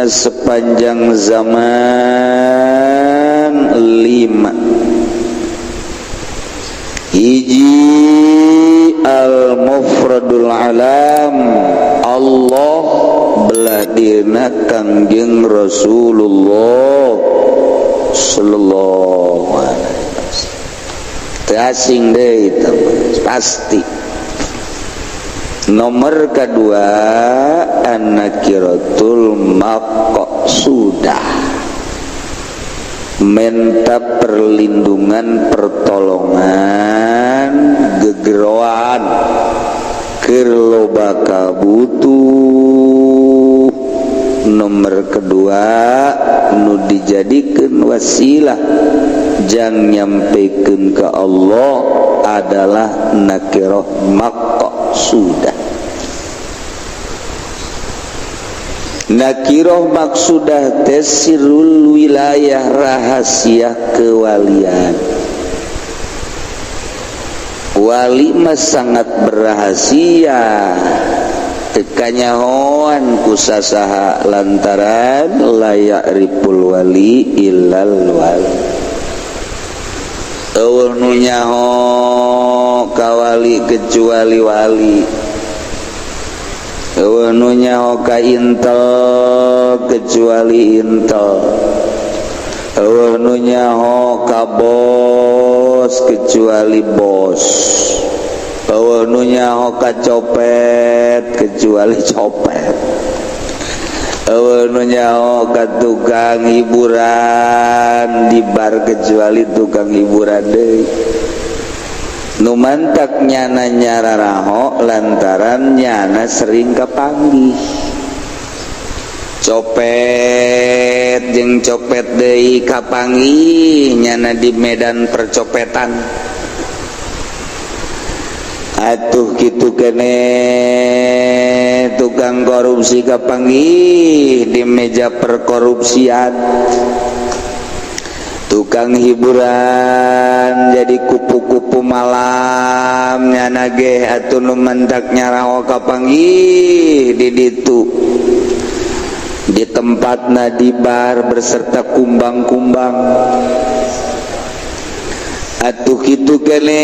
dina sepanjang zaman lima. Hiji, al mufradul alam, Allah, belah dina Kangjeng Rasulullah sallallahu alaihi wasallam. Teu asing deui itu pasti. Nomor kedua, an-nakiratul maqsudah, menta perlindungan, pertolongan, gegeroan keur loba kabutuh. Nomor kedua nu dijadikan wasilah jang nyampekeun ke Allah adalah nakiroh maqsudah. Nakiroh maksudah teh sirrul wilayah, rahasia kewalian. Wali mah sangat berrahasia, teu kanyahoan ku sasaha, lantaran la ya'riful wali illal wali. Euweuh nu nyaho ka wali kecuali wali. Euweuh nu nyaho ka intel kecuali intel. Euweuh nu nyaho ka bos kecuali bos. Euweuh nu nyaho ka copet kecuali copet. Euweuh nu nyaho ka tukang hiburan di bar kecuali tukang hiburan deui. Nu mantak nyana nyararaho lantaran nyana sering kapanggih. Copet jeung copet deui kapanggih nyana di medan percopetan. Atuh kitu kene tukang korupsi kapanggih di meja perkorupsian, tukang hiburan jadi kupu-kupu malam nyana ge. Atuh nu mantak nyaraho kapanggih di ditu, di tempatna di bar berserta kumbang-kumbang. Atuh kitu kene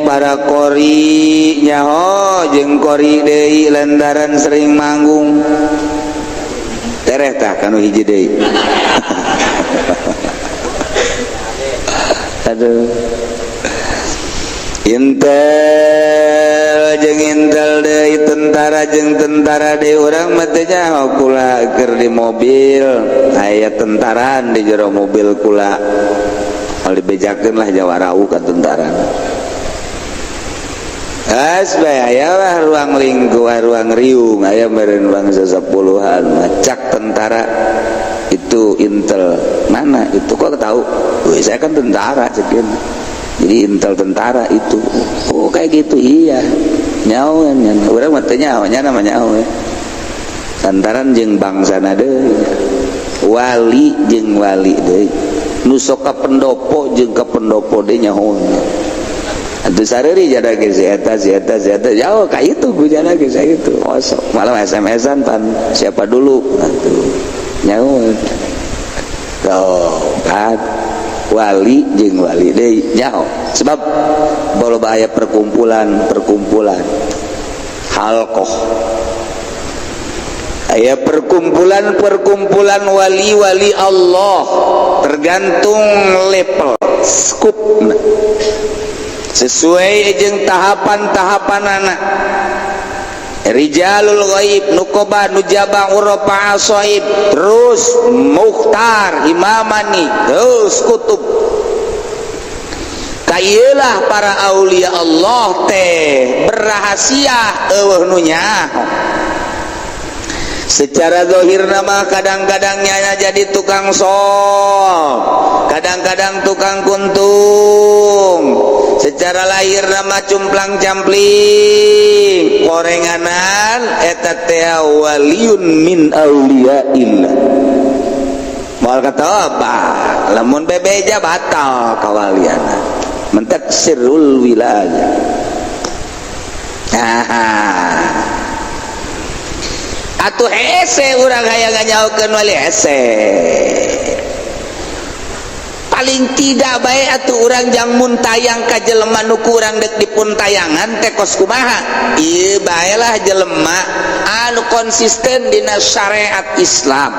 para kori nyaho jeung kori deui lantaran sering manggung. Tereh tah kanu hiji deui. Aduh, intel jeung intel deui, tentara jeung tentara deui. Urang mah teu nyaho, kula keur di mobil aya tentaraan di jero mobil kula. Kalau dibejakeun lah jawarau ka tentara. As bae aya lah ruang lingkup, ruang riung, aya meureun bangsa sepuluhan. Cak tentara, "Itu intel mana itu, kok tahu?" "Wih, saya kan tentara," cekin. "Jadi intel tentara itu." "Oh, kayak gitu." "Iya." Nyaho kan urang mah teu nyaho, nya namanya nyaho lantaran jeung bangsana deui, wali jeung wali deui, nu sok ka pendopo jeung ka pendopo deui nyaho. Atuh sareri jada ge si eta, si eta, si eta jauh ka itu gujana ge itu osok malah SMS-an pan siapa dulu. Atuh nyaho tuh kan wali jeung wali deui nyaho, sebab loba aya perkumpulan perkumpulan halqoh, aya perkumpulan perkumpulan wali-wali Allah, tergantung level skup sesuai jeung tahapan-tahapan anak Rijalul ghaib, nukoba, nujaba, urafa, asoib, terus mukhtar, imamani, terus kutub. Kayelah para aulia Allah teh berrahasia, euweuh nu nyaho. Secara zahir nama kadang-kadangnya jadi tukang sol, kadang-kadang tukang kuntung, secara lahir nama cumplang campling korenganan, eta teh waliun min auliyaillah. Moal kata apa lamun bebeja batal kawaliana, mentak sirrul wilayah. Nah, Atuh hese urang hayang nganyahokeun wali, hese. Paling tidak baik atuh urang jang muntayang ka jelema nu kurang dek dipuntayangan teh kos kumaha. Ieu baelah jelema anu konsisten dina syariat Islam,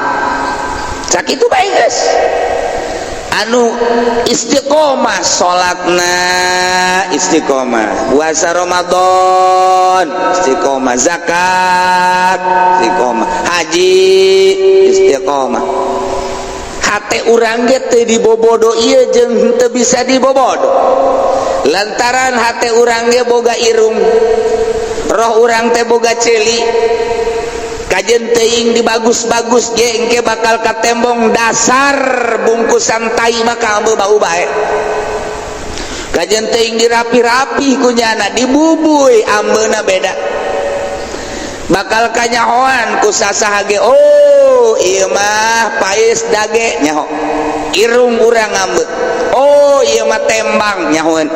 sakitu bae geus, anu istiqomah salatna, istiqomah puasa Ramadan, istiqomah zakat, istiqomah haji, istiqomah. Hate urang ge teu dibobodo ieu jeung teu bisa dibobodo, lantaran hate urang ge boga irung, roh urang teh boga ceuli. Kajen teuing dibagus-bagus ge engke bakal katembong. Dasar bungkusan tai maka ambe bau bae. Kajen teuing dirapi-rapi ku nyana, dibubuy ambeuna beda, bakal kanyahoan ku sasaha ge. Oh, ieu mah pais dage, nyaho irung urang ambe. Oh, ieu mah tembang, nyahoeun.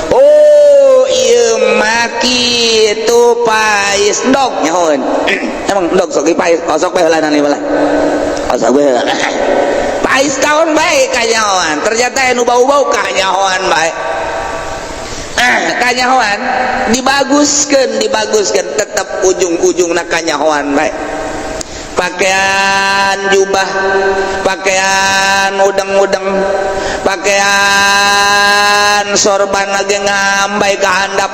Oh, ieu mah kitu pais ndog, nyahoeun. Emang ndog sok pais, osok bae heula lah, osok bae heula. Pais tahun bae kanyahoan. Ternyata anu bau-bau kanyahoan bae. Kanyahoan dibaguskan, dibaguskan, tetap ujung-ujung kanyahoan bae. Pakaian jubah, pakaian udeng-udeng, pakaian sorban lagi ngambai ke handap.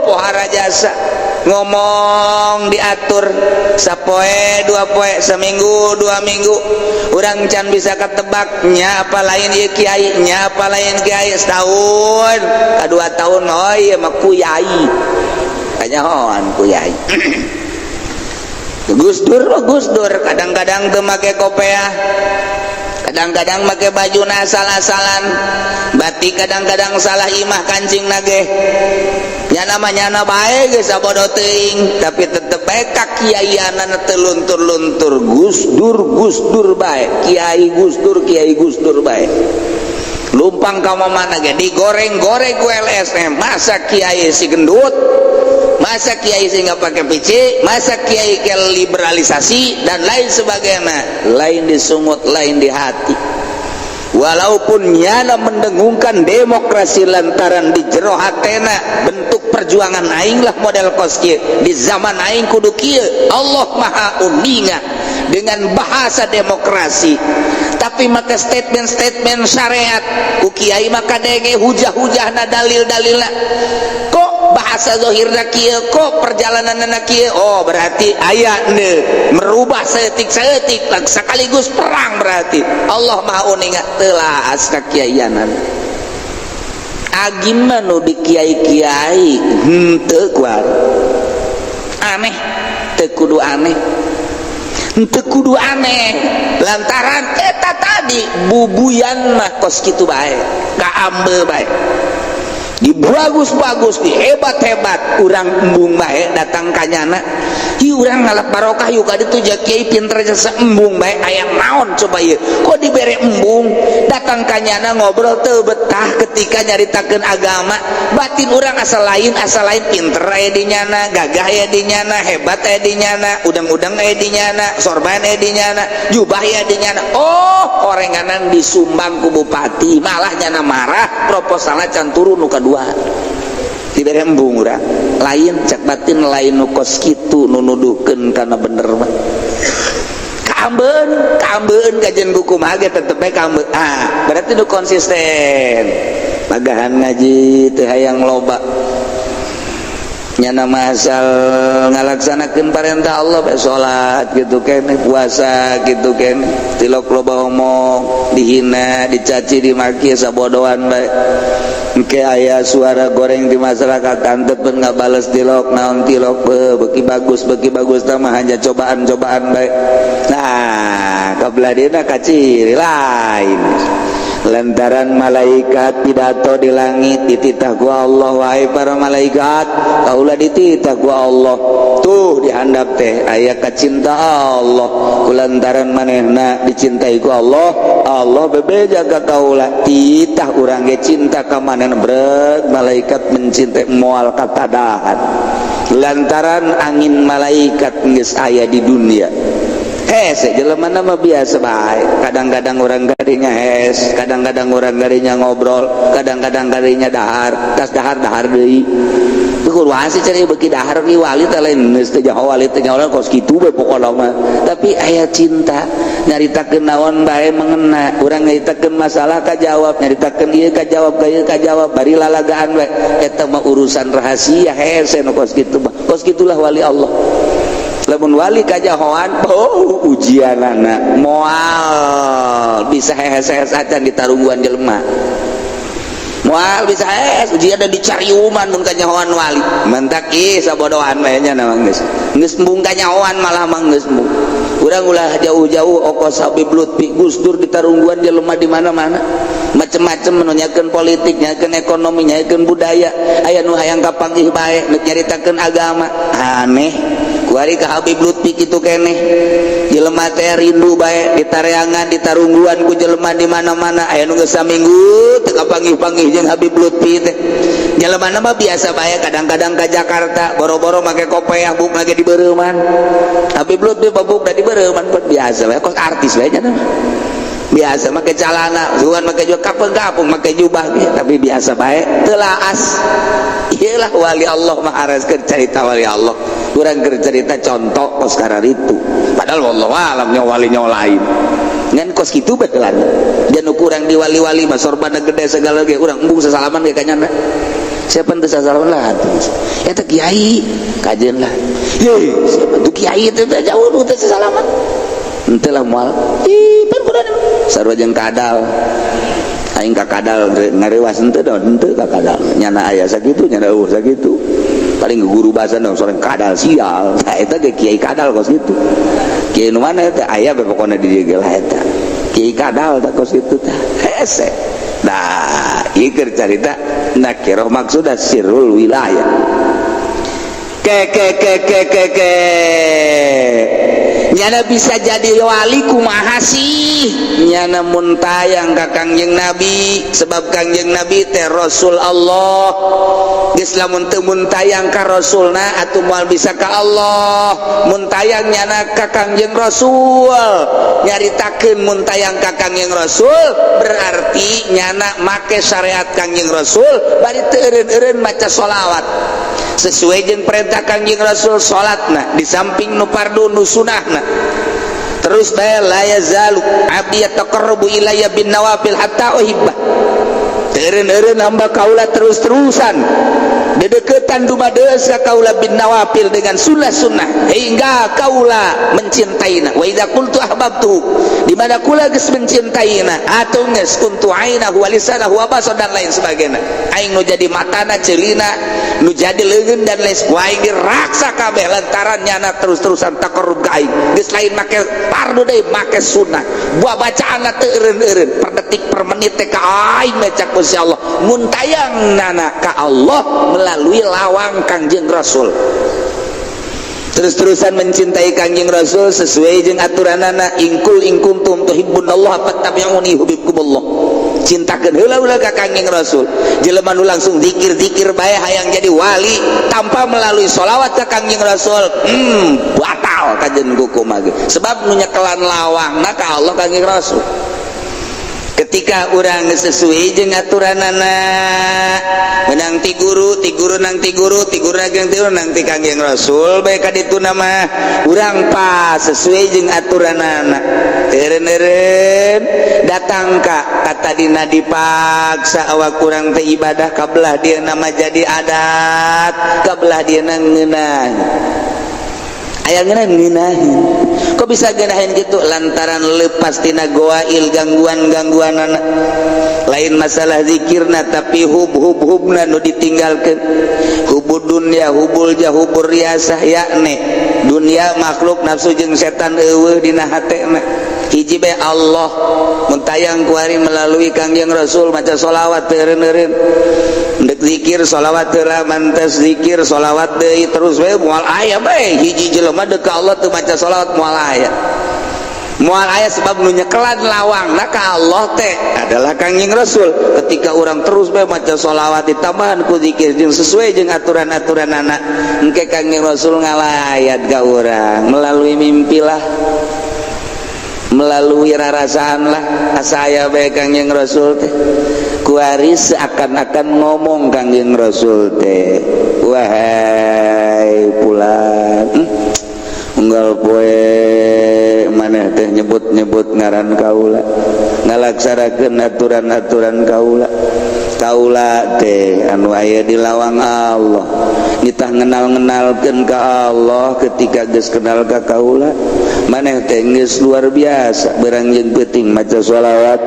Pohara jasa, ngomong diatur sapoe dua poe, seminggu 2 minggu, urang can bisa ketebaknya apa lain ieu kiai nya, apa lain kiai. Setahun kedua tahun, oh iya mah kuyai, kanyahoan kuyai. Gus Dur, Gus Dur kadang-kadang teu make kopeah, kadang-kadang make baju asal-asalan batik, kadang-kadang salah imah kancing nage nyana mah nyana bae geus, sabodo teuing, tapi tetep bae kakiaianan teu luntur-luntur. Gus Dur, Gus Dur bae, Kiai Gus Dur, Kiai Gus Dur bae. Lumpang ka mana ge digoreng-goreng ku LSM. Masa kiai si gendut, masa kiai sih nggak pakai PC, masa kiai ke liberalisasi dan lain sebagainya. Lain disungut, lain di hati, walaupun nyana mendengungkan demokrasi, lantaran di jero hatena bentuk perjuangan aing lah model kos kieu, di zaman aing kudu kieu. Allah Maha Uninga dengan bahasa demokrasi, tapi maka statement-statement syariat ku kiai maka denge hujah-hujahna, dalil-dalilna, kok bahasa zahirna kieu, kok perjalananna kieu. Oh, berarti aya ne merubah saeutik-saeutik sekaligus perang. Berarti Allah Maha Uninga telas kakiaianan. Agim mah nu di kiai-kiai henteu kuat aneh, teu kudu aneh, henteu kudu aneh, lantaran eta tadi bubuyan mah kos kitu bae, kaambe bae, dibagus-bagus, dihebat-hebat, urang embung bae datang kanyana. Hi, urang ngalap barokah yuk ka ditu ja, kiai pinter jasa, embung bae. Aya naon coba ieu kok dibere embung? Datang kanyana ngobrol teu betah ketika nyaritakeun agama, batin urang asal lain, asal lain. Pinter aya di nyana, gagah aya di nyana, hebat aya di nyana, udang-udang aya di nyana, sorban aya di nyana, jubah aya di nyana. Oh, orenganan disumbang ku bupati, malah nyana marah, proposalnya can turun. Nu kadua dibere embung urang lain, cak batin lain nu kos kitu nu nuduhkeun kana bener mah. Kaambeun, kaambeun, kajian buku mah ge tetep bae kaambeun. Ah, berarti nu konsisten pagahan ngaji teu hayang loba, nyana masal ngalaksanakeun parentah Allah bae, salat gitu kene, puasa gitu kene, tilok loba omong, dihina, dicaci, dimaki, sabodoan bae. Engke aya suara goreng di masyarakat, antep pun nggak bales tilok naon tilok be, beki bagus, beki bagus mah hanya cobaan-cobaan bae. Nah, kabelah dina kaciri lain, lantaran malaikat pidato di langit, dititah ku Allah, wahai para malaikat, kaulah dititah ku Allah tuh dihandap teh aya kacinta Allah. Kulantaran manehna dicintai ku Allah, Allah bebeja ka kaula, titah urang ge cinta ka manehna. Breg malaikat mencintai, moal katadahan. Lantaran angin malaikat geus aya di dunia. Hese jelema mah biasa bae. Kadang-kadang orang garinya hes, kadang-kadang orang garinya ngobrol, kadang-kadang garinya dahar, tas dahar dahar deui. Kuruan sih cari beuki dahar ki wali teh lain geus teu nyaho wali teh nyaho kos kitu bae pokona mah. Tapi aya cinta, nyaritakeun naon bae mengena. Urang nyaritakeun masalah kajawab, nyaritakeun ieu kajawab, ka ieu kajawab, bari lalagaan bae. Eta mah urusan rahasia, hese nu kos kitu mah. Kos kitulah wali Allah. Lamun wali kajahoan, oh, ujianana moal bisa hehes-hehes acan di tarungguan jelema, moal bisa hehes ujian dan dicariuman mun kanyahoan wali. Mantak ih sabodohan bae nya mah, geus geus embung kanyahoan malah mah geus embung. Urang ulah jauh-jauh, okos Habib Lutfi, Gus Dur, di tarungguan jelema di mana-mana macem-macem, menunyakeun politik, nyakeun ekonomi, nyakeun budaya. Aya nu hayang kapanggih bae, nu nyaritakeun agama aneh. Kuari ka Habib Lutfi kitu keneh, jelema teh rindu bae ditareangan, ditarungguan ku jelema di mana-mana. Aya nu geus saminggu teu kapanggih-panggih jeung Habib Lutfi teh. Jelema mah biasa bae, kadang-kadang ka Jakarta boro-boro make kopeah, buk lagi di beureuman. Habib Lutfi babuk da di beureuman, biasa bae, kos artis bae nya mah. Biasa make calana sugan, make juga kapeng-kapung, make jubah ge, tapi biasa bae, telaas. Iyalah wali Allah mah, aras keur carita wali Allah, kurang keur cerita contoh kos itu. Padahal wallahu alam nya wali nya lain ngan kos kitu bae lan jangan kurang di wali-wali mah sorbana gede segala ge, urang embung sasalaman ge kanyana. Siapa teu sasalaman lah eta kiai kajeun lah. Hei, siapa tuh kiai teh jauh teu sasalaman? Henteu lah, moal. Ih, pan kudu sarua jeung kadal. Aing ka kadal ngarewas henteu dong, henteu ka kadal. Nyana aya sakitu, nyana eueuh sakitu. Paling guru bahasa dong soreng kadal sial. Nah, eta ge kiai kadal kos kitu. Kiai nu mana eta aya be pokona di dieu ge lah eta. Kiai kadal tah kos kitu tah. Hese. Nah, ieu keur carita nakiroh maksudna sirrul wilayah. Ke ke ke ke ke ke nyana bisa jadi wali kumaha sih? Nyana muntayang ka Kangjeng Nabi, sebab Kangjeng Nabi teh Rasul Allah. Geus lamun teu muntayang ka Rasulna atuh moal bisa ka Allah. Muntayang nyana ka Kangjeng Rasul, nyaritakeun muntayang ka Kangjeng Rasul berarti nyana make syariat Kangjeng Rasul, bari teu eureun-eureun maca sholawat sesuai jeung perintah Kangjeng Rasul. Salatna di samping nu fardu, nu sunahna terus bae. La yazalu abdi yataqarrabu ilayya bin nawafil hatta uhibbah. Teureun-eureun hamba kaula terus-terusan dedeketan dumadeus ka kaula bin nawafil, dengan sunnah-sunnah, hingga kaula mencintaina. Wa idza qultu ahbabtu, di mana kula geus mencintaina atau geus kuntu ainahu wa lisanahu wa basar dan lain sebagainya. Aing nu jadi matana, ceulina, nu jadi leungeun dan lain. Ku aing diraksa kabeh lantaran nyana terus-terusan taqarrub ka aing. Geus lain make fardu deui, make sunnah, buah bacaanna teu eureun-eureun, per detik per menit teh ka aing mecak Gusti Allah. Muntayang nana ka Allah melalui lawang Kangjeng Rasul, terus-terusan mencintai Kangjeng Rasul sesuai jeung aturanana. Ingkul in kuntum tuhibbunallah fattabi'uni yuhibbukumullah. Cintakeun heula ulah ka Kangjeng Rasul. Jelema nu langsung zikir-zikir bae hayang jadi wali tanpa melalui sholawat ka Kangjeng Rasul, batal kajen hukum ge, sebab nu nyekelan lawangna ka Allah Kangjeng Rasul. Ketika urang sesuai jeung aturanana, menang ti guru, ti guru nang ti guru, ti guru nang ti guru, nang ti Kangjeng Rasul bae ka ditu nama urang pas sesuai jeung aturanana, eureun-eureun datang ka kata dina dipaksa awak kurang teh ibadah kabelah dia nama jadi adat, kabelah dia ngeunah, aya ngeunah ngeunahin. Kok bisa ngeunahin gitu? Lantaran lepas tina goail, gangguan-gangguan anak lain masalah zikirna, tapi hub hub hubna nu ditinggalkan, hubud dunya, hubul jah, hubur riasah, yakni dunia, makhluk, nafsu jeung setan eueuh dina hatena. Hiji bae Allah. Mun tayang kuari melalui Kangjeng Rasul, maca sholawat teu eureun-eureun, ndek zikir sholawat heula, mantes zikir sholawat deui, terus we moal aya bae hiji jelema deuk ka Allah teu maca sholawat, moal aya. Moal aya, sebab nu nyekelan lawang nah ka Allah teh adalah Kangjeng Rasul. Ketika orang terus bae maca sholawat, ditambahan ku zikir jeung sesuai jeung aturan-aturan anak, engke Kangjeng Rasul ngalayat ka urang melalui mimpi lah, melalui rarasaan lah. Asa aya bae Kangjeng Rasul teh. Kuari seakan-akan ngomong Kangjeng Rasul teh, "Wahai pulan, unggal poe maneh teh nyebut-nyebut ngaran kaula, ngalaksanakeun aturan-aturan kaula. Kaula teh anu aya di lawang Allah, nitah ngenal-ngenalkeun ka Allah. Ketika geus kenal ka kaula, maneh teh geus luar biasa. Berang jeung peuting maca sholawat,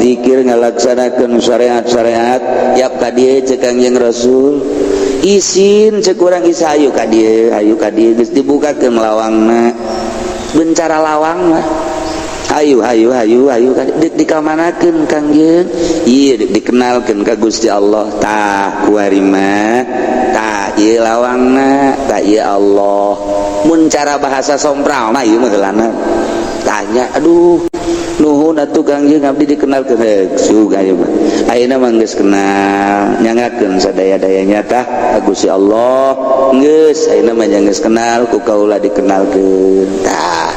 zikir, ngalaksanakeun syariat-syariat. Yap ka dieu," cek Kangjeng Rasul. "Isin," cek urang, "isa ayu ka dieu, ayu ka dieu." Geus dibukakeun lawangna, bencara lawang mah, "Ayu, ayu, ayu, ayu." Dek dikamanakeun, Kangjeng? Ieu dek dikenalkeun ka Gusti Allah. Tah, kuari mah tah ieu lawangna, tah ieu Allah. Mun cara bahasa sompral mah ieu mah geulana tanya, "Aduh, nuhun atuh Kangjeng, abdi dikenalkeun." Heuk suga ieu mah. Ayeuna mah geus kenal, nyangakeun sadaya-dayanya tah ka Gusti Allah. Geus, ayeuna mah geus kenal ku kaula, dikenalkeun. Tah,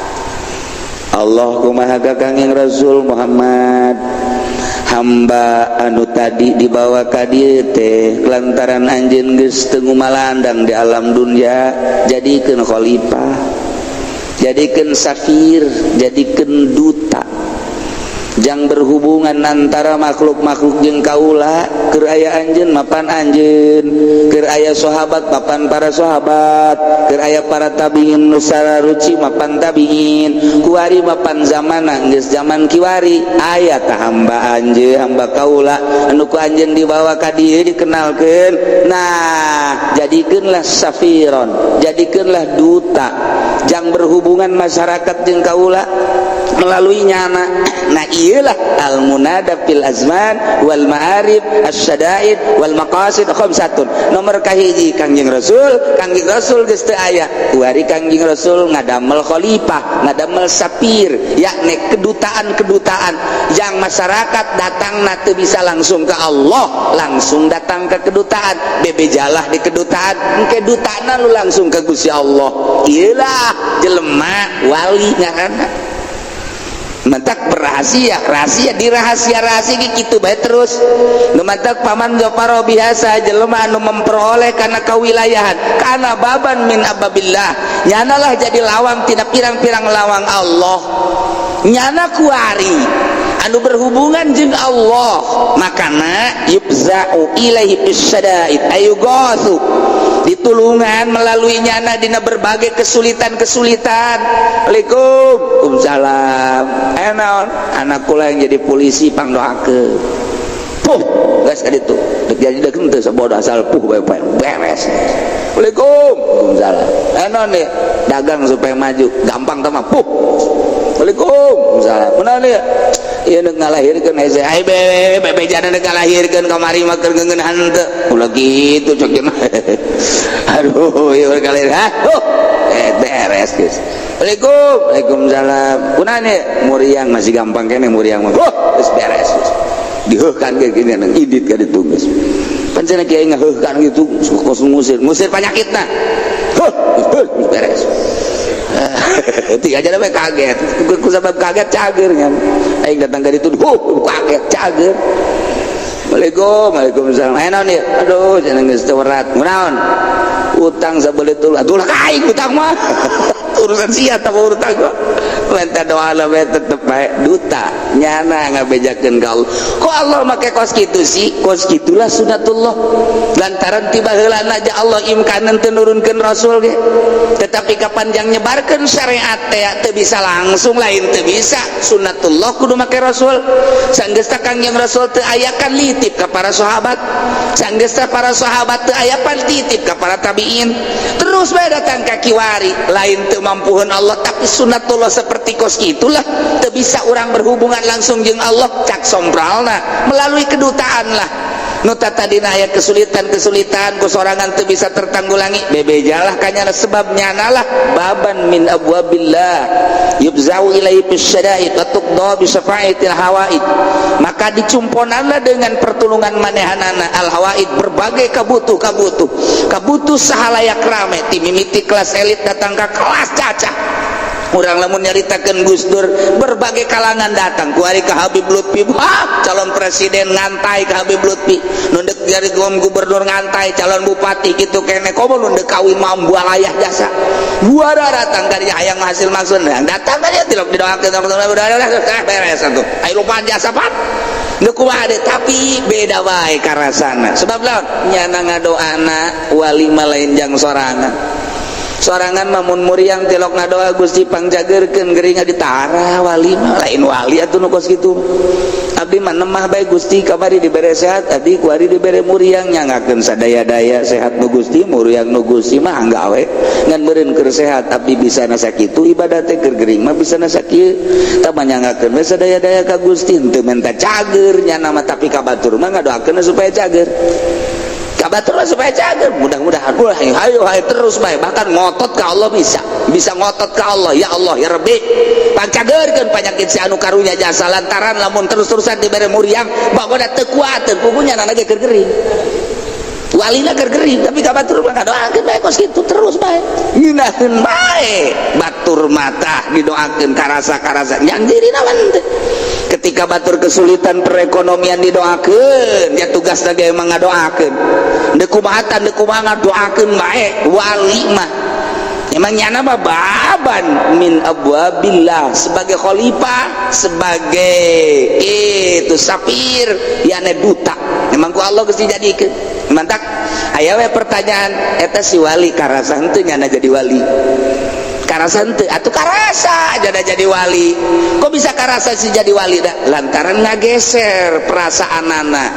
Allah kumaha ka Kangjeng Rasul Muhammad? Hamba anu tadi dibawa ka dieu teh lantaran anjeun geus teu ngumalandang di alam dunia, jadikeun khalifah, jadikeun safir, jadikeun duta jang berhubungan antara makhluk-makhluk jeung kaula. Keur aya anjeun mapan anjeun, keur aya sahabat mapan para sahabat, keur aya para tabiin nu ruci mapan tabiin. Kuari mapan zamana geus zaman kiwari, aya tah hamba anjeun, hamba kaula anu ku anjeun dibawa ka dieu, dikenalkeun. Nah, jadikeunlah safiron, jadikeunlah duta jang berhubungan masyarakat jeung kaula melalui nyana. Nah, iyalah al munada fil azman wal ma'arif asyadaid wal maqasid khamsatun. Nomor kahiji Kangjeng Rasul. Kangjeng Rasul geus teu aya, kuari Kangjeng Rasul ngadamel khalifah, ngadamel safir, yakni kedutaan-kedutaan yang masyarakat datang na teu bisa langsung ke Allah, langsung datang ke kedutaan, bebejalah di kedutaan, engke dutana lu langsung ke Gusti Allah. Iyalah jelema wali ngaranna. Mentak berrahasia rahasia di rahasia rahasia gitu bae terus. Nu mantak paman joparo biasa jelema anu memperoleh karena kewilayahan, karena baban min ababillah, nyanalah jadi lawang tina pirang-pirang lawang Allah. Nyana kuari anu berhubungan jeung Allah, makana yufza'u ilaihi bisyadaid ayu gothu, ditulungan melalui nyana dina berbagai kesulitan-kesulitan. Assalamualaikum. Salam. Eh, naon? Anak kula yang jadi polisi, pangdoakeun. Puh, geus ka ditu. Dek jadi dek henteu, sabodo asal puh bae beres. Assalamualaikum. Salam. Eh, naon nih? Dagang supaya maju gampang tah mah. Puh. Assalamualaikum. Salam. Kunaon ieu? Ieu nu ngalahirkeun hese. Ai be bebejana nu ngalahirkeun kamari mah keur ngeungeun henteu. Ulah kitu cok cenah. Aduh, ieu kalahir. Hah? Oh, eh beres geus. Assalamualaikum. Waalaikumsalam. Kunaon ieu? Muriang masih gampang kene muriang mah. Oh, geus beres geus. Diheuhkan ge gini nang idit ka ditu geus. Pancen kiai ngaheuhkan gitu, kos ngusir, ngusir penyakitna. Huh, geus beres. Tiga aja namanya kaget, ku sebab kaget cager kan. Aing datang ke ditu, huh, kaget cager. Assalamualaikum, waalaikumsalam. Eh, naon ieu? Aduh, cenah geus teu werat. Kunaon? Utang sabelit tuh. Aduh lah, aing utang mah. Urusan sia tah utang mah. Minta doa lah tetep bae duta nyana ngabejakeun ka Allah. Kok Allah make kos kitu sih? Kos kitulah sunatullah. Lantaran tiba heula aja Allah imkanan teu nurunkeun rasul ge. Tetapi kapan jang nyebarkeun syariat teh teu bisa langsung, lain teu bisa, sunatullah kudu make rasul. Sanggeus Kangjeng Rasul teu aya kan litip ka para sahabat. Sanggeus para sahabat teu aya pan titip ka para tabiin. Terus bae datang ka kiwari, lain teu mampuheun Allah, tapi sunatullah seperti kos itulah. Teu bisa orang berhubungan langsung jeung Allah, cak sompralna melalui kedutaan lah. Nu tadina aya kesulitan-kesulitan ku sorangan teu bisa tertanggulangi, bebejalah ka nyana, sebab nyana lah baban min abwabillah yufza'u ilaihi bisyada'id wa tuqda bi syafa'atil hawaid. Maka dicumponanlah dengan pertolongan manehanana al hawaid, berbagai kabutuh kabutuh kabutuh sahalayak rame, ti mimiti kelas elit datang ke kelas cacah. Urang lamun nyaritakeun Gus Dur, berbagai kalangan datang. Kuari ke Habib Lutfi, wah, calon presiden ngantai ke Habib Lutfi, nu dek jadi gubernur ngantai, calon bupati gitu kene, komo nu dek kawin mambualayah jasa buara datang kali, hayang hasil maksud datang kali, tilok didoakeun, udah beres atuh, ayo lupaan jasa pat. Nu kumaha, tapi beda wae karasana, sebab lawan nyana ngadoana wali mah lain jang sorangan. Sorangan mamun muriang tilok ngadoa, "Gusti, pangjagerkeun geringa," ditara wali mah lain wali atuh nu kos kitu. Abdi mah nemah bae, Gusti. Kamari dibere sehat, abdi kuari dibere muriang, nyangakeun sadaya-daya, sehat nu Gusti, muriang nu Gusti mah gawe ngan meureun keur sehat abdi bisa nasa kitu ibadah teh, keur gering mah bisa nasa kieu, tah nyangakeun we sadaya-daya ka Gusti, teu menta cager nyana mah. Tapi ka batur mah ngadoakeun supaya cager, kabatur supaya cager, mudah-mudahan. Ulah, hayo hayo terus bae, bahkan ngotot ke Allah, bisa bisa ngotot ke Allah, "Ya Allah, ya Rabbi, pangcagerkeun penyakit si anu karunya jasa," lantaran lamun terus-terusan dibere muriang bagoda teu kuateun, pugunya nana ge keur gering, walina keur gering, tapi kabatur mah ngadoakeun bae kos kitu terus bae, ngeunaheun bae batur mata didoakeun, karasa-karasa yang dirina mah. Ketika batur kesulitan perekonomian didoakeun, ya tugas lagi emang ngadoakeun, deuk kumahatan, deuk kumaha, ngadoakeun bae. Wali mah emang nyana mah baban min abwabillah, sebagai khalifah, sebagai itu safir, yakni duta, emang ku Allah geus dijadikeun. Mantak aya we pertanyaan, eta si wali karasa henteu nyana jadi wali? Karasa henteu atuh? Karasa jadi wali. Kok bisa karasa sih jadi wali? Dah lantaran ngageser perasaan anak,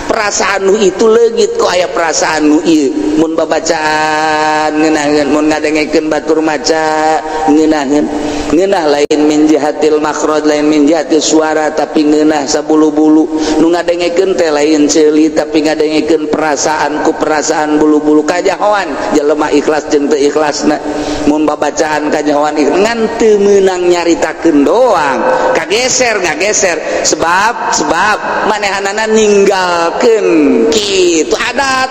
perasaan nu itu leungit. Kok aya perasaan nu ieu, mun babacaan ngeunaheun, mun ngadengekeun batur maca ngeunaheun, ngeunah lain min jihatil makhraj, lain min jihatil suara, tapi ngeunah sabulu-bulu. Nu ngadengekeun teh lain ceuli, tapi ngadengekeun perasaan, ku perasaan bulu-bulu kajahoan jelema ikhlas jeung teu ikhlasna. Mun babacaan kajahoan ngan teu meunang nyaritakeun doang, kageser, ngageser, sebab sebab manehanana ninggalkeun kitu adat,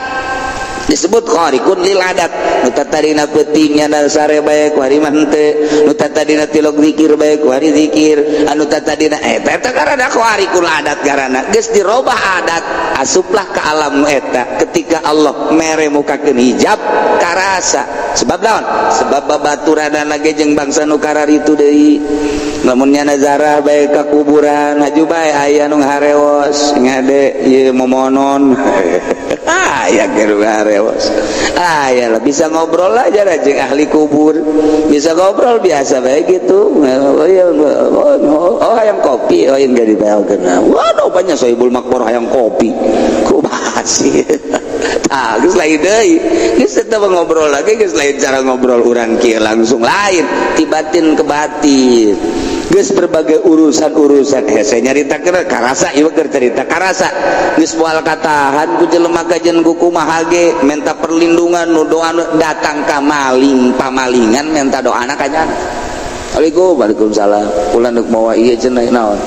disebut khariqun lil adat. Nu tadina peuting nyana sare bae, ku hari mah henteu. Nu tadina tilok zikir bae, ku hari zikir. Anu tadina eta eta karena khariqul adat, karena geus dirobah adat, asuplah ke alam nu eta. Ketika Allah mere mukakeun hijab, karasa. Sebab naon? Sebab babaturanana ge jeung bangsa nu kararitu deui. Lamun nyana zarah bae ka kuburan, haju bae aya nu harewos, ngade ieu momonon, aya ge harewos, aya lah bisa ngobrol aja jeung ahli kubur, bisa ngobrol biasa bae gitu. "Oh iya, oh, oh, oh hayang kopi?" "Oh, enggak dibayarkeun." Waduh, banyak sohibul makmur hayang kopi, kumaha sih? Tah, geus lain deui, geus tetep ngobrol lagi, geus lain cara ngobrol urang kieu, langsung lain ti batin ke batin. Geus berbagai urusan-urusan hese nyaritakeun karasa, ieu keur cerita karasa. Geus moal katahan ku jelema kajen ku kumaha ge, minta perlindungan, nu doa datang ka maling pamalingan, minta doana ka nyana. "Assalamualaikum." "Waalaikumsalam." "Kula deuk mawa ieu," cenah. "Naon?"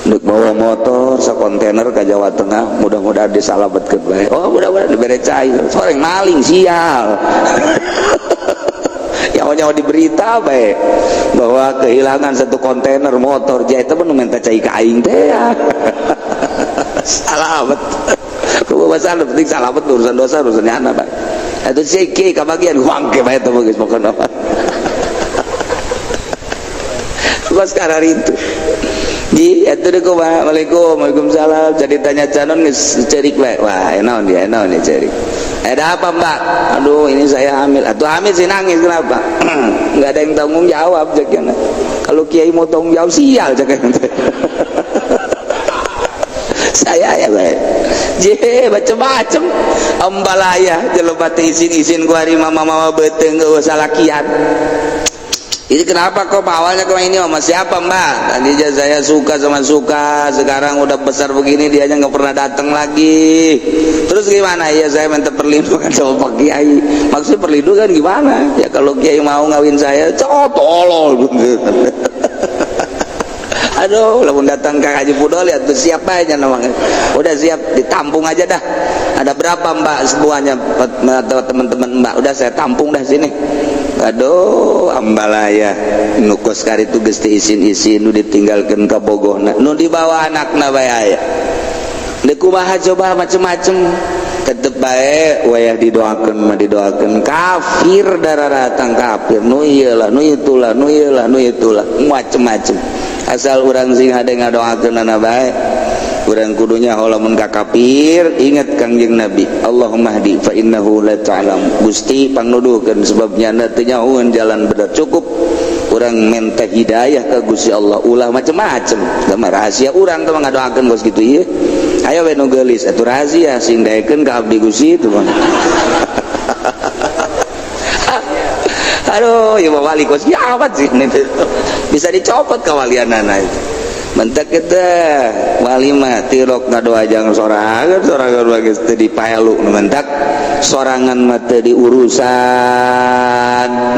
"Deuk bawa motor sakontainer ke Jawa Tengah, mudah-mudahan disalametkeun bae." "Oh, mudah-mudahan dibere cai." Soreng maling sial, nyawa-nyawa di berita bae bahwa kehilangan satu kontainer motor, jadi itu minta cai ka aing teh ya. Salamet kumaha masalah, penting salamet, urusan dosa urusan nyana bae. Itu sih ki kabagian wangke bae teh, geus pokona mah. Kos karar itu. Ji, itu deh kumaha? "Waalaikum, waalaikumsalam." Jadi tanya canon geus cerik bae. "Wah, naon dia, naon dia cerik. Ada apa, Mbak?" "Aduh, ini saya hamil." "Atau hamil sih nangis kenapa?" "Nggak ada yang tanggung jawab," cek. "Kalau kiai mau tanggung jawab sial," cek. Saya ya bae. Je, macem-macem. Ambalaya jelema teh isin-isin ku hari mama-mama beuteung eueuh salakian. Ini kenapa kok awalnya kok ini sama siapa, Mbak? Tadi aja saya suka sama suka, sekarang udah besar begini dia aja nggak pernah datang lagi. Terus gimana? Ya, saya minta perlindungan sama Pak Kiai. Maksudnya perlindungan gimana? Ya, kalau Kiai mau ngawin saya, cowok tolol. Aduh, lamun datang ke Haji Pudol ya tuh siapa aja namanya. Udah siap ditampung aja dah. Ada berapa, Mbak, semuanya atau teman-teman Mbak? Udah saya tampung dah sini. Aduh, ambalaya nu kos kitu geus teu isin-isin, nu ditinggalkeun ka bogohna, nu dibawa anakna bae aya. Deuk kumaha coba, macem-macem tetep bae wayah didoakeun mah didoakeun kafir, darah datang kafir, nu ieu lah, nu itulah, nu ieu lah, nu itulah, macem-macem, asal urang sing hade ngadoakeun bae. Urang kudunya lamun ka kafir ingat Kangjeng Nabi, "Allahumma hdi fa innahu la ta'lam." Gusti, pangnuduhkeun sebab nyana teu nyahoeun jalan bener. Cukup urang minta hidayah ke Gusti Allah, ulah macem-macem. Mah rahasia urang teh ngadoakeun geus kitu ieu. Ayo we nu geulis atuh, rahasia sing daekeun ka abdi Gusti itu mah. Aduh, ya wali kos kiamat sih, bisa dicopot kawalianana itu. Mentek kita wali mah tirok ngadoa jangan sorangan, sorangan geus teu dipaelu. Nu mentak sorangan mah teu diurusan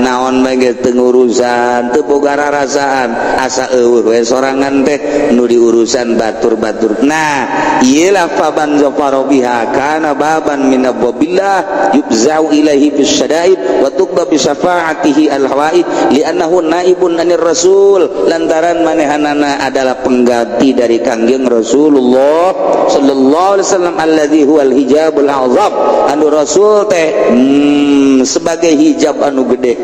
naon bae, geus teu ngurusan, teu boga rarasaan, asa eueuh we sorangan teh, nu diurusan batur-batur. Nah, ieu lah, faman zafara biha kana baban min abwabillah yubza'u ilaihi bis syada'id wa tuqda bi syafaatihi al hawaid li'annahu naibun anir rasul, lantaran manehanana adalah pengganti dari Kangjeng Rasulullah sallallahu alaihi wasallam alladzi huwal hijabul azam, anu Rasul teh sebagai hijab anu gede.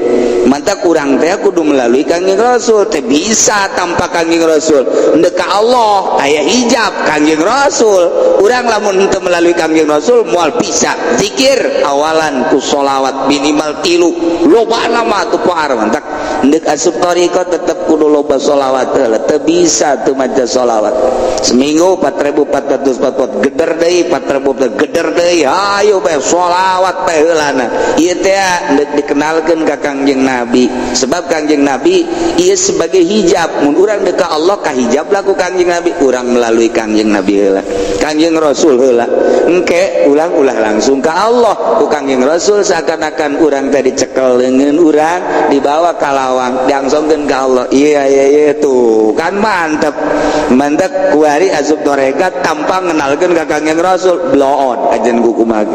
Mantap, kurang teh kudu melalui Kangjeng Rasul, teh bisa tanpa Kangjeng Rasul. Ndek ka Allah aya hijab Kangjeng Rasul. Urang lamun henteu melalui Kangjeng Rasul moal bisa. Zikir awalan ku sholawat minimal tilu, loba nama tuh poar. Mantak ndek asup thariqah tetep kudu loba sholawat heula. Teu bisa teu maca sholawat seminggu 4444, geder deui 4000, geder deui, ayo bae sholawat bae heulana. Ieu teh ndek dikenalkeun ka Kangjeng Nabi, sebab Kangjeng Nabi ieu sebagai hijab. Mun urang dek ka Allah, ka hijab laku Kangjeng Nabi. Urang melalui Kangjeng Nabi heula, Kangjeng Rasul heula, engke ulang ulah langsung ke Allah ku Kangjeng Rasul. Seakan-akan urang tadi cekel leungeun urang, dibawa ka lawang, diangsongkeun ka Allah. Iya, tuh kan mantep. Mantep, kuari asup torekat tanpa ngenalkeun ka Kangjeng Rasul, bloon ajen ku kumaha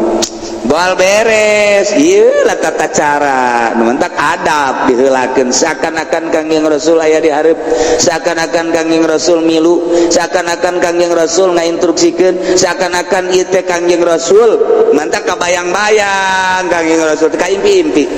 boal beres. Ieu lah tata cara nu mentak adab diheulakeun, seakan-akan Kangjeng Rasul aya di hareup, seakan-akan Kangjeng Rasul milu, seakan-akan Kangjeng Rasul ngainstruksikeun, seakan-akan ieu teh Kangjeng Rasul. Mantak kabayang-bayang Kangjeng Rasul teh kaimpi-impi,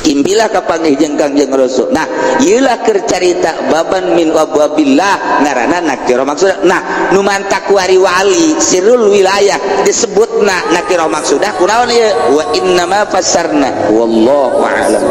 impilah kapanggih jeung Kangjeng Rasul. Nah, ieu lah keur carita baban min abwabillah, ngaranna nakira maksudah. Nah, nu mantak wari wali sirrul wilayah disebutna nakira maksudah kunaon ieu? Wa innama fassarna, wallahu a'lam.